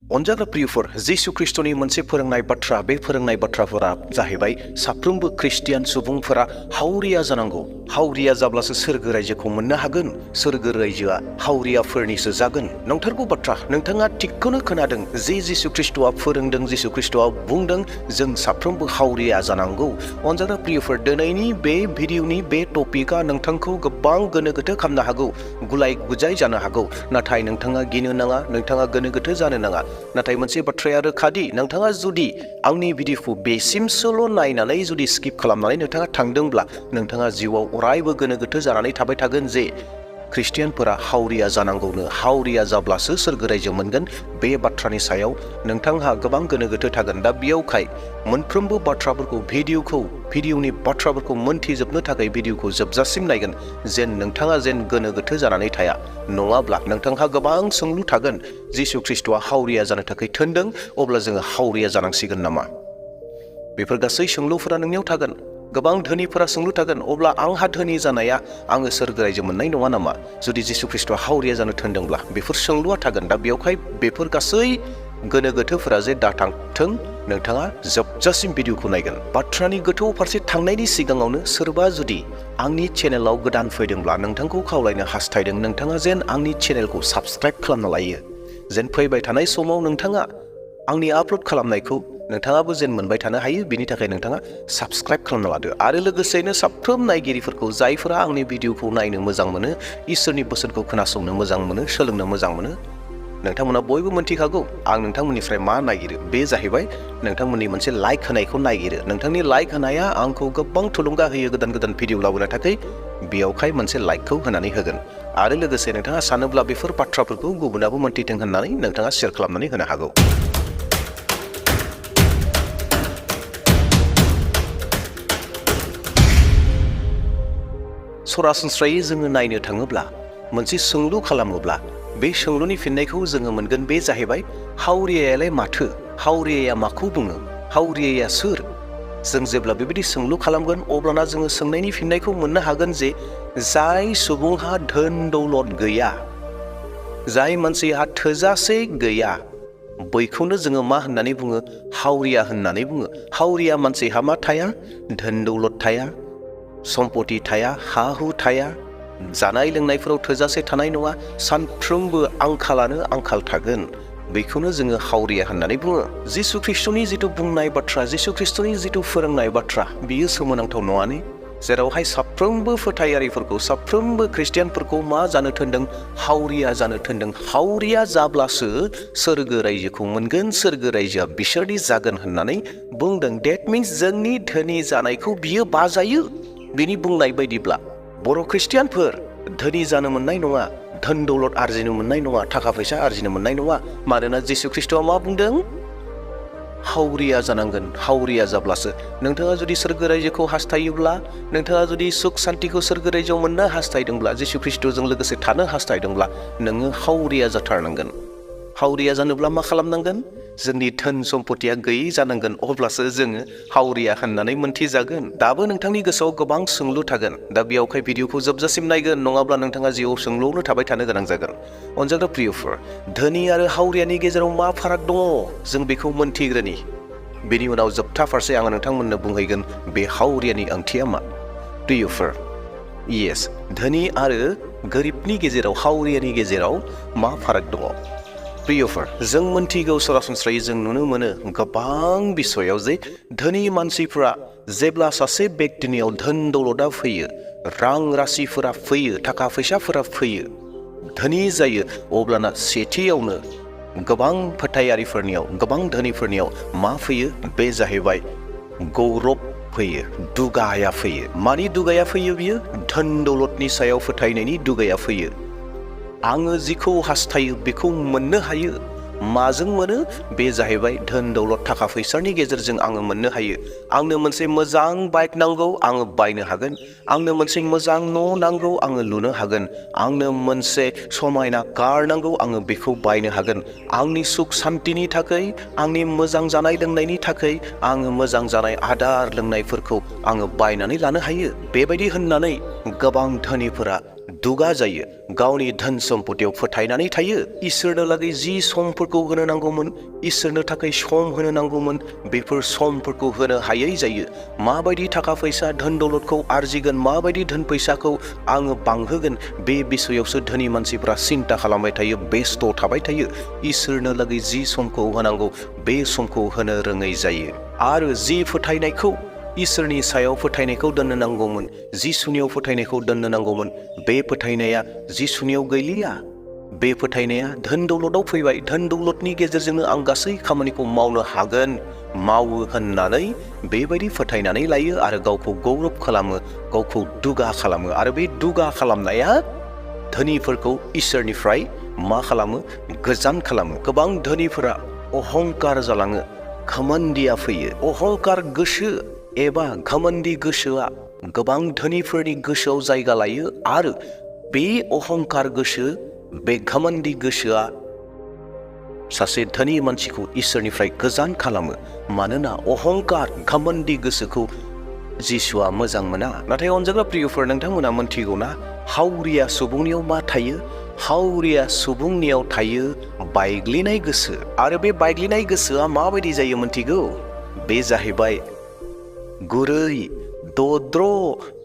अनजाग्रा प्रियफोर जिसु ख्रिस्टनि मोनसे फोरोंनाय बाथ्रा बे फोरोंनाय बाथ्राफोरा जाहैबाय साफ्रोमबो ख्रिस्टियान सुबुंफोरा हावरिया जानांगौ। हावरिया जाब्लासो सोरगो रायजोखौ मोननो हागोन। सोरगो रायजोआ हावरियाफोरनिसो जागोन। नंथारगौ बाथ्रा नोंथाङा थिगखौनो खोनादों जे जिसु ख्रिस्टआ फोरोंदों, जिसु ख्रिस्टआ बुंदों जों साफ्रोमबो हावरिया जानांगौ। अनजाग्रा प्रियफोर दिनैनि बे भिडिअनि बे टपिकआ नोंथांखौ गोबां गोनो गोथो खालामनो हागौ, गुलाय गुजाय जानो हागौ। नाथाय नोंथाङा गिनो नाङा, नोंथाङा गोनो गोथो जानो नाङा। नाथाय मोनसे बाथ्राया रोखादि नोंथाङा जुदि आंनि भिडिअखौ बेसिमसोल' नायनानै जुदि स्किप खालामनानै नोंथाङा थांदोंब्ला नोंथाङा जिउआव अरायबो गोनो गोथो जानानै थाबाय थागोन जे ख्रिस्टियानफोरा हावरिया जानांगौनो, हावरिया जाब्लासो सोरगो रायजो मोनगोन। बे बाथ्रानि सायाव नोंथांहा गोबां गोनो गोथो थागोन। दा बेयावखाय मोनफ्रोमबो बाथ्राफोरखौ भिडिअनि बाथ्राफोरखौ मोनथिजोबनो थाखाय भिडिअखौ जोबजासिम नायगोन जेन नोंथाङा गोनो गोथो जानानै थाया। नङाब्ला नोंथांहा गोबां सोंलु थागोन, जिसु ख्रिस्टआ हावरिया जानो थाखाय थोनदों, अब्ला जोङो हावरिया जानांसिगोन नामा? बेफोर गासै सोंलुफोरा नोंनियाव थागोन। गोबां धोनिफोरा सोंलु थागोन, अब्ला आंहा धोनि जानाया आङो सोरगो रायजो मोननाय नङा नामा जुदि जिसु ख्रिस्टआ हावरिया जानो थोनदोंब्ला? बेफोर सोंलुआ थागोन। दा बेयावखाय बेफोर गासै गोनो गोथोफोरा दाथांथों, नोंथाङा जोबजासिम भिडिअखौ नायगोन। बाथ्रानि गोथौ फारसे थांनायनि सिगाङावनो सोरबा जुदि आंनि चेनेलाव गोदान फैदोंब्ला नोंथांखौ खावलायनो हास्थायदों नोंथाङा आंनि चेनेलखौ साबस्क्राइब खालामना लायो। फैबाय थानाय समाव नोंथाङा आंनि आपल'ड खालामनायखौ नोंथाङाबो मोनबाय थानो हायो। बिनि थाखाय नोंथाङा साबस्क्राइब खालामना लादो। आरो लोगोसेनो साफ्रोम नायगिरिफोरखौ जायफोरा आंनि भिडिअखौ नायनो मोजां मोनो, इसोरनि बोसोनखौ खोनासंनो मोजां मोनो, सोलोंनो मोजां मोनो, नोंथांमोना बयबो मोनथिखागौ आं नोंथांमोननिफ्राय मा नागिरो। बे जाहैबाय नोंथांमोननि मोनसे लाइक होनायखौ नागिरो। नोंथांनि लाइक होनाया आंखौ गोबां थुलुंगा होयो गोदान गोदान भिडिअ लाबोनो थाखाय। बेयावखाय मोनसे लाइकखौ होनानै होगोन। आरो लोगोसे नोंथाङा सानोब्ला बेफोर बाथ्राफोरखौ गुबुनाबो मोनथिथों होननानै नोंथाङा शेयार खालामनानै होनो हागौ। सरासनस्रायै जोङो नायनो थाङोब्ला मोनसे सोंलु खालामोब्ला बे सोंलुनि फिननायखौ जोङो मोनगोन। बे जाहैबाय हावरियायालाय माथो? हावरियाया माखौ बुङो? हावरियाया सोर? जों जेब्ला बेबायदि सोंलु खालामगोन अब्लाना जोङो सोंनायनि फिननायखौ मोननो हागोन जे जाय सुबुंहा धोन दौलत गैया, जाय मानसिहा थोजासे गैया, बैखौनो जोङो मा होननानै बुङो? हावरिया होननानै बुङो। हावरिया मानसिहा मा थाया? धोन दौलत थाया, सम्पति थाया, हा हु थाया, जानाय लोंनायफोराव थोजासे थानाय नङा, सानफ्रोमबो आंखालानो आंखाल थागोन। बेखौनो जोङो हावरिया होननानै बुङो। जिसु ख्रिस्टनि जिथु बुंनाय बाथ्रा, जिसु ख्रिस्टनि जिथु फोरोंनाय बाथ्रा, बियो सोमोनांथाव नङाने? जेरावहाय साफ्रोमबो फोथायारिफोरखौ, साफ्रोमबो ख्रिस्टियानफोरखौ मा जानो थोनदों? हावरिया जानो थोनदों। हावरिया जाब्लासो सोरगो रायजोखौ मोनगोन, सोरगो रायजोआ बिसोरनि जागोन होननानै बुंदों। डेट मिन्स जोंनि धोनि जानायखौ बियो बाजायो। बिनि बुंनाय बायदिब्ला बर' ख्रिस्टियानफोर धोनि जानो मोननाय नङा, धोन दौलत आरजिनो मोननाय नङा, थाखा फैसा आरजिनो मोननाय नङा। मानोना जिसु ख्रिस्टआ मा बुंदों? हावरिया जानांगोन। हावरिया जाब्लासो नोंथाङा जुदि सोरगो रायजोखौ हास्थायोब्ला, नोंथाङा जुदि सुख सान्तिखौ सोरगो रायजोआव मोननो हास्थायदोंब्ला, जिसु ख्रिस्टजों लोगोसे थानो हास्थायदोंब्ला नोङो हावरिया जाथारनांगोन। हावरिया जानोब्ला मा खालामनांगोन? जोंनि धोन सम्पतिया गैयै जानांगोन। अब्लासो जोङो हावरिया होननानै मोनथिजागोन। दाबो नोंथांनि गोसोआव गोबां सोंलु थागोन। दा बेयावखाय भिडिअखौ जोबजासिम नायगोन, नङाब्ला नोंथाङा जिउआव सोंलुआवनो थाबाय थानो गोनां जागोन। अनजाग्रा प्रियफोर, धोनि आरो हावरियानि गेजेराव मा फाराग दङ जों बेखौ मोनथिग्रोनि। बेनि उनाव जोबथा फारसे आङो नोंथांमोननो बुंहैगोन बे हावरियानि ओंथिया मा। प्रियफोर, येस, धोनि आरो गोरिबनि गेजेराव, हावरियानि गेजेराव मा फाराग दङ? प्रियफोर, जों मोनथिगौ, सरासनस्रायै जों नुनो मोनो गोबां बिसयाव जे धोनि मानसिफोरा जेब्ला सासे बेक्तिनियाव धोन दौलता फैयो, रां राशिफोरा फैयो, थाखा फैसाफोरा फैयो, धोनि जायो, अब्लाना सेथियावनो गोबां फोथायारिफोरनियाव, गोबां धोनिफोरनियाव मा फैयो? बे जाहैबाय गौरब फैयो, दुगाया फैयो। मानि दुगाया फैयो? बियो धोन दौलतनि सायाव फोथायनायनि दुगाया फैयो। आङो जिखौ हास्थायो बेखौ मोननो हायो। माजों मोनो? बे जाहैबाय धोन दौलत, थाखा फैसानि गेजेरजों आङो मोननो हायो। आंनो मोनसे मोजां बाइक नांगौ, आङो बायनो हागोन। आंनो मोनसे मोजां न' नांगौ, आङो लुनो हागोन। आंनो मोनसे समायना कार नांगौ, आङो बेखौ बायनो हागोन। आंनि सुख सान्तिनि थाखाय, आंनि मोजां जानाय लोंनायनि थाखाय, आङो मोजां जानाय आदार लोंनायफोरखौ आङो बायनानै लानो हायो। बेबायदि होननानै गोबां धोनिफोरा दुगा जायो, गावनि धोन सम्पतियाव फोथायनानै थायो। इसोरनो लागै जि समफोरखौ होनो नांगौमोन, इसोरनो थाखाय सम होनो नांगौमोन, बेफोर समफोरखौ होनो हायै जायो। माबायदि थाखा फैसा धोन दौलतखौ आरजिगोन, माबायदि धोन फैसाखौ आङो बांहोगोन, बे बिसयावसो धोनि मानसिफ्रा सिन्ता खालामबाय थायो, बेस्थ' थाबाय थायो। इसोरनो लागै जि समखौ होनांगौ बे समखौ होनो रोङै जायो। आरो जि फोथायनायखौ, इसोरनि सायाव फोथायनायखौ दोननो नांगौमोन, जिसुनियाव फोथायनायखौ दोननो नांगौमोन, बे फोथायनाया जिसुनियाव गैलिया। बे फोथायनाया धोन दौलतआव फैबाय। धोन दौलतनि गेजेरजोंनो आं गासै खामानिखौ मावनो हागोन, मावो होननानै बेबायदि फोथायनानै लायो आरो गावखौ गौरब खालामो, गावखौ दुगा खालामो। आरो बे दुगा खालामनाया धोनिफोरखौ इसोरनिफ्राय मा खालामो? गोजान खालामो। गोबां धोनिफोरा अहंकार जालाङो, घमण्डिया फैयो। अहंकार गोसो एबा घमण्डि गोसोआ गोबां धोनिफोरनि गोसोआव जायगा लायो आरो बे अहंकार गोसो, बे घमण्डि गोसोआ सासे धोनि मानसिखौ इसोरनिफ्राय गोजान खालामो। मानोना अहंकार घमण्डि गोसोखौ जिसुआ मोजां मोना। नाथाय अनजाग्रा प्रियफोर, नोंथांमोना मोनथिगौना हावरिया सुबुंनियाव मा थायो? हावरिया सुबुंनियाव थायो बायग्लिनाय गोसो। आरो बे बायग्लिनाय गोसोआ माबायदि जायो मोनथिगौ? बे जाहैबाय गुरै, दद्र,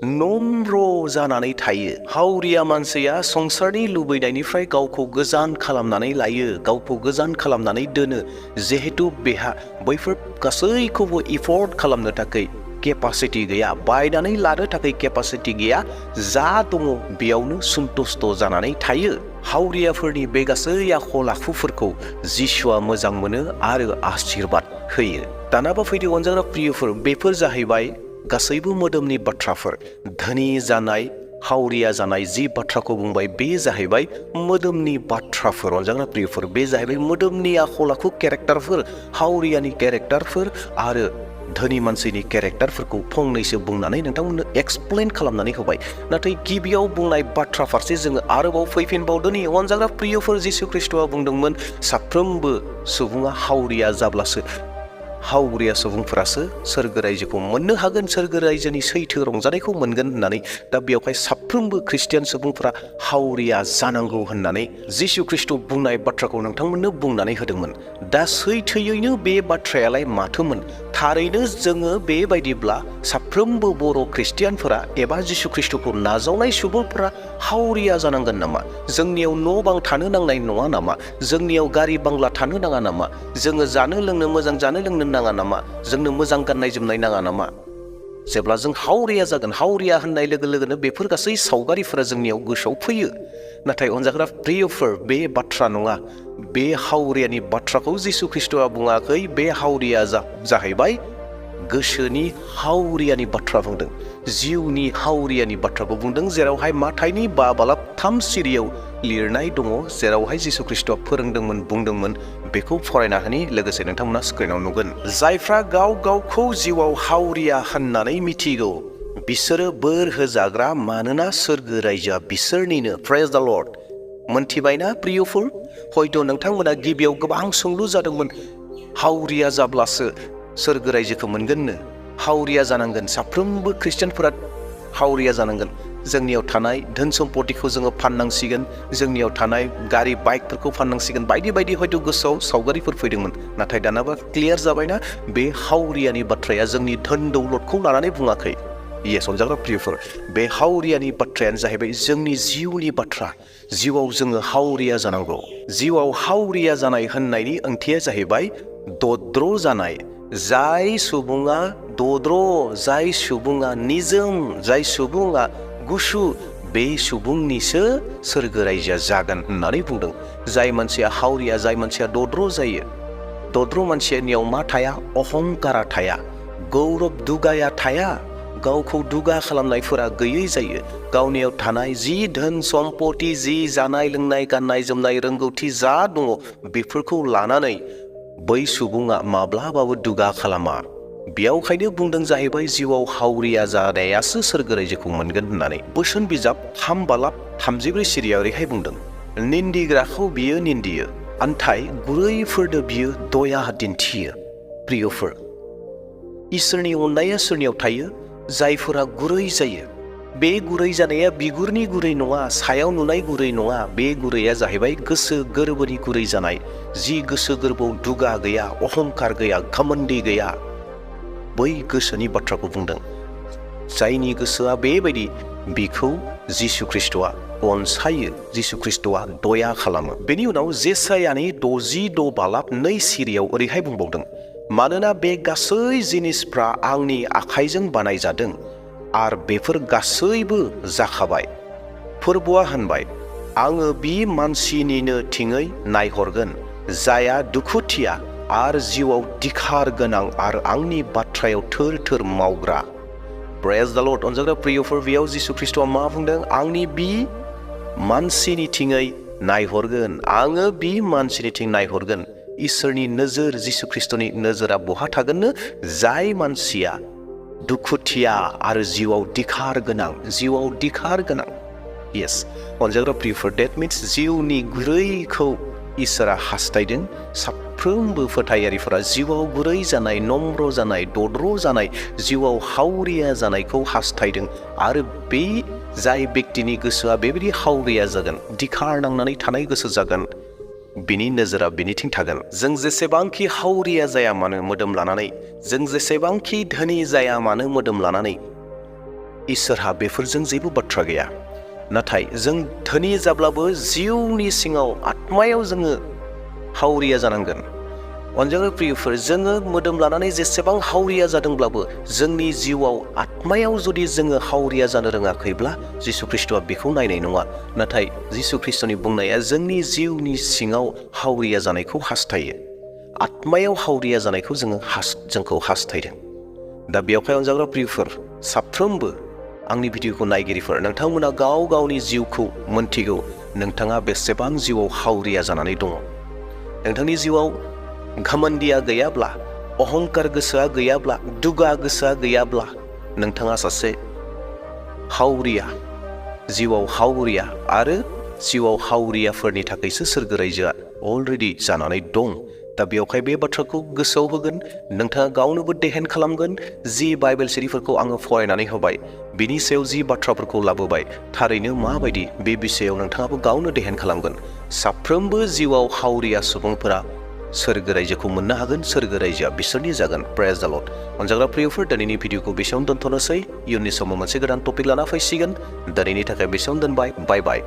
नम्र जानानै थायो। हावरिया मानसिया संसारनि लुबैनायनिफ्राय गावखौ गोजान खालामनानै लायो, गावखौ गोजान खालामनानै दोनो। जिहेतु बेहा बैफोर गासैखौबो एफर्ड खालामनो थाखाय केपासिटि गैया, बायनानै लानो थाखाय केपासिटि गैया। जा दङ बेयावनो सन्तुष्ट जानानै थायो। हावरियाफोरनि बे गासै आखल आखुफोरखौ जिसुआ मोजां मोनो आरो आशीर्बाद होयो। दानाबा फैदो अनजाग्रा प्रियफोर, बेफोर जाहैबाय गासैबो मोदोमनि बाथ्राफोर। धोनि जानाय, हावरिया जानाय जि बाथ्राखौ बुंबाय, बे जाहैबाय मोदोमनि बाथ्राफोर। अनजाग्रा प्रियफोर, बे जाहैबाय मोदोमनि आखल आखु, केरेक्टारफोर। हावरियानि केरेक्टारफोर आरो धोनि मानसिनि केरेक्टारफोरखौ फंनैसो बुंनानै नोंथांमोननो एक्सप्लेन खालामनानै होबाय। नाथाय गिबियाव बुंनाय बाथ्रा फारसे जोङो आरोबाव फैफिनबावदोनि। अनजाग्रा प्रियफोर, जिसु ख्रिस्ट'आ बुंदोंमोन साफ्रोमबो सुबुङा हावरिया जाब्लासो, हावरिया सुबुंफोरासो सोरगो रायजोखौ मोननो हागोन, सोरगो रायजोनि सैथो रंजानायखौ मोनगोन होननानै। दा बेवहाय साफ्रोमबो ख्रिस्टियान सुबुंफोरा हावरिया जानांगौ होननानै जिसु ख्रिस्ट' बुंनाय बाथ्राखौ नोंथांमोननो बुंनानै होदोंमोन। दा सैथोयैनो बे बाथ्रायालाय माथोमोन? थारैनो जोङो बेबायदिब्ला साफ्रोमबो बर' ख्रिस्टियानफोरा एबा जिसु ख्रिस्ट'खौ नाजावनाय सुबुंफोरा हावरिया जानांगोन नामा? जोंनियाव न' बां थानो नांनाय नङा नामा? जोंनियाव गारि बांला थानो नाङा नामा? जोङो जानो लोंनो मोजां जानो लोंनो नाङा नामा? जोंनो मोजां गाननाय जोमनाय नाङा नामा? जेब्ला जों हावरिया जागोन, हावरिया होननाय लोगो लोगोनो बेफोर गासै सावगारिफोरा जोंनियाव गोसोआव फैयो। नाथाय अनजाग्रा प्रियफोर, बे बाथ्रा नङा। बे हावरियानि बाथ्राखौ जिसु ख्रिस्ट'आ बुङाखै। बे हावरिया जाहैबाय गोसोनि हावरियानि बाथ्रा बुंदों, जिउनि हावरियानि बाथ्राखौ बुंदों। जेरावहाय माथाइनि 5:3 सिरियाव लिरनाय दङ, जेरावहाय जिसु ख्रिस्ट'आ फोरोंदोंमोन, बुंदोंमोन, बेखौ फरायना होनि। लोगोसे नोंथांमोना स्क्रिनाव नुगोन। जायफ्रा गाव गावखौ जिउआव हावरिया होननानै मिथिगौ बिसोरो बोर होजाग्रा, मानोना सोरगो रायजोआ बिसोरनिनो। प्रेज द लर्ड। मोनथिबायना प्रियफोर? हयथ' नोंथांमोना गिबियाव गोबां सोंलु जादोंमोन, हावरिया जाब्लासो सोरगो रायजोखौ मोनगोननो। हावरिया जानांगोन, साफ्रोमबो ख्रिस्टियानफोरा हावरिया जानांगोन। जोंनियाव थानाय धोन सम्पतिखौ जोङो फाननांसिगोन, जोंनियाव थानाय गारि बाइकफोरखौ फाननांसिगोन, बायदि बायदि हयथ' गोसोआव सावगारिफोर फैदोंमोन। नाथाय दानाबा क्लियार जाबायना, बे हावरियानि बाथ्राया जोंनि धोन दौलतखौ लानानै बुङाखै। येस अनजाग्रा प्रियफोर, बे हावरियानि बाथ्रायानो जाहैबाय जोंनि जिउनि बाथ्रा। जिउआव जोङो हावरिया जानांगौ। जिउआव हावरिया जानाय होननायनि ओंथिया जाहैबाय दद्र जानाय। जाय सुबुङा दद्र, जाय सुबुङा निजोम, जाय सुबुङा गुसु, बे सुबुंनिसो सोरगो रायजोआ जागोन होननानै बुंदों। जाय मानसिया हावरिया, जाय मानसिया दद्र जायो, दद्र मानसिनियाव मा थाया? अहंकारा थाया, गौरब दुगाया थाया, गावखौ दुगा खालामनायफोरा गैयै जायो। गावनियाव थानाय जि धोन सम्पति, जि जानाय लोंनाय, गाननाय जोमनाय, रोंगौथि जा दङ, बेफोरखौ लानानै बै सुबुङा माब्लाबाबो दुगा खालामा। बेयावखायनो बुंदों जाहैबाय जिउआव हावरिया जानायासो सोरगो रायजोखौ मोनगोन होननानै। बोसोन बिजाब 3:34 सिरियाव ओरैहाय बुंदों, निन्दिग्राखौ बियो निन्दियो, अन्थाय गुरैफोरनो बियो दया दिन्थियो। प्रियफोर, इसोरनि अननाया सोरनियाव थायो? जायफोरा गुरै जायो, बे गुरै जानाया बिगुरनि गुरै नङा, सायाव नुनाय गुरै नङा, बे गुरैया जाहैबाय गोसो गोरबोनि गुरै जानाय, जि गोसो गोरबोआव दुगा गैया, अहंकार गैया, घमण्डी गैया, बै गोसोनि बाथ्राखौ बुंदों। जायनि गोसोआ बेबायदि, बिखौ जिसु ख्रिस्ट'आ अनसायो, जिसु ख्रिस्ट'आ दया खालामो। बेनि उनाव जेसायानि 66 बालाब 2 सिरियाव ओरैहाय बुंबावदों, मानोना बे गासै जिनिसफ्रा आंनि आखाइजों बानायजादों आर बेफोर गासैबो जाखाबाय। फोरबुआ होनबाय, आङो बि मानसिनिनो थिङै नायहरगोन, जाया दुखुथिया आर जिउआव दिखार गोनां आर आंनि बाथ्रायाव थोर थोर मावग्रा। प्रेज द लर्ड। अनजाग्रा प्रियफोर, बेयाव जिसु ख्रिस्ट'आ मा बुंदों? आंनि बि मानसिनि थिङै नायहरगोन, आङो बि मानसिनि थिं नायहरगोन। इसोरनि नोजोर, जिसु ख्रिस्ट'नि नोजोरा बहा थागोननो? जाय मानसिया दुखुथिया आरो जिउआव दिखार गोनां, जिउआव दिखार गोनां। येस, अनजाग्रा प्रियफोर, डेट मिन्स जिउनि गुरैखौ इसोरा हास्थायदों। साफ्रोमबो फोथायारिफोरा जिउआव गुरै जानाय, नम्र जानाय, दद्र जानाय, जिउआव हावरिया जानायखौ हास्थायदों। आरो बे जाय व्यक्तिनि गोसोआ बेबायदि हावरिया जागोन, दिखार नांनानै थानाय गोसो जागोन, बिनि नोजोरा बिनिथिं थागोन। जों जेसेबांखि हावरिया जाया मानो मोदोम लानानै, जों जेसेबांखि धोनि जाया मानो मोदोम लानानै, इसोरहा बेफोरजों जेबो बाथ्रा गैया। नाथाय जों धोनि जाब्लाबो जिउनि सिङाव, आत्मायाव जोङो हावरिया जानांगोन। अनजाग्रा प्रियफोर, जोङो मोदोम लानानै जेसेबां हावरिया जादोंब्लाबो जोंनि जिउआव, आत्मायाव जुदि जोङो हावरिया जानो रोङाखैब्ला जिसु ख्रिस्ट'आ बेखौ नायनाय नङा। नाथाय जिसु ख्रिस्ट'नि बुंनाया जोंनि जिउनि सिङाव हावरिया जानायखौ हास्थायो, आत्मायाव हावरिया जानायखौ जोंखौ हास्थायदों। दा बेवहाय अनजाग्रा प्रियफोर, साफ्रोमबो आंनि भिडिअखौ नायगिरिफोर, नोंथांमोना गाव गावनि जिउखौ मोनथिगौ, नोंथाङा बेसेबां जिउआव हावरिया जानानै दङ। नोंथांनि जिउआव घमण्डिया गैयाब्ला, अहंकार गोसोआ गैयाब्ला, दुगा गोसोआ गैयाब्ला, नोंथाङा सासे हावरिया, जिउआव हावरिया, आरो जिउआव हावरियाफोरनि थाखायसो सोरगो रायजोआ अलरेडि जानानै दं। दा बेवहाय बे बाथ्राखौ गोसोआव होगोन, नोंथाङा गावनोबो देहेन खालामगोन। जि बाइबेल सिरिफोरखौ आङो फरायनानै होबाय, बिनि सायाव जि बाथ्राफोरखौ लाबोबाय, थारैनो माबायदि, बे बिषयाव नोंथाङाबो गावनो देहेन खालामगोन। साफ्रोमबो जिउआव हावरिया सुबुंफोरा सोरगो रायजोखौ मोननो हागोन, सोरगो रायजोआ बिसोरनि जागोन। प्रेज द लर्ड। अनजाग्रा प्रियफोर, दिनैनि भिडिअखौ बेसेयावनो दोनथ'नोसै। इयुननि समाव मोनसे गोदान टपिक लाना फैसिगोन। दिनैनि थाखाय बेसेयावनो दोनबाय। बाय बाय।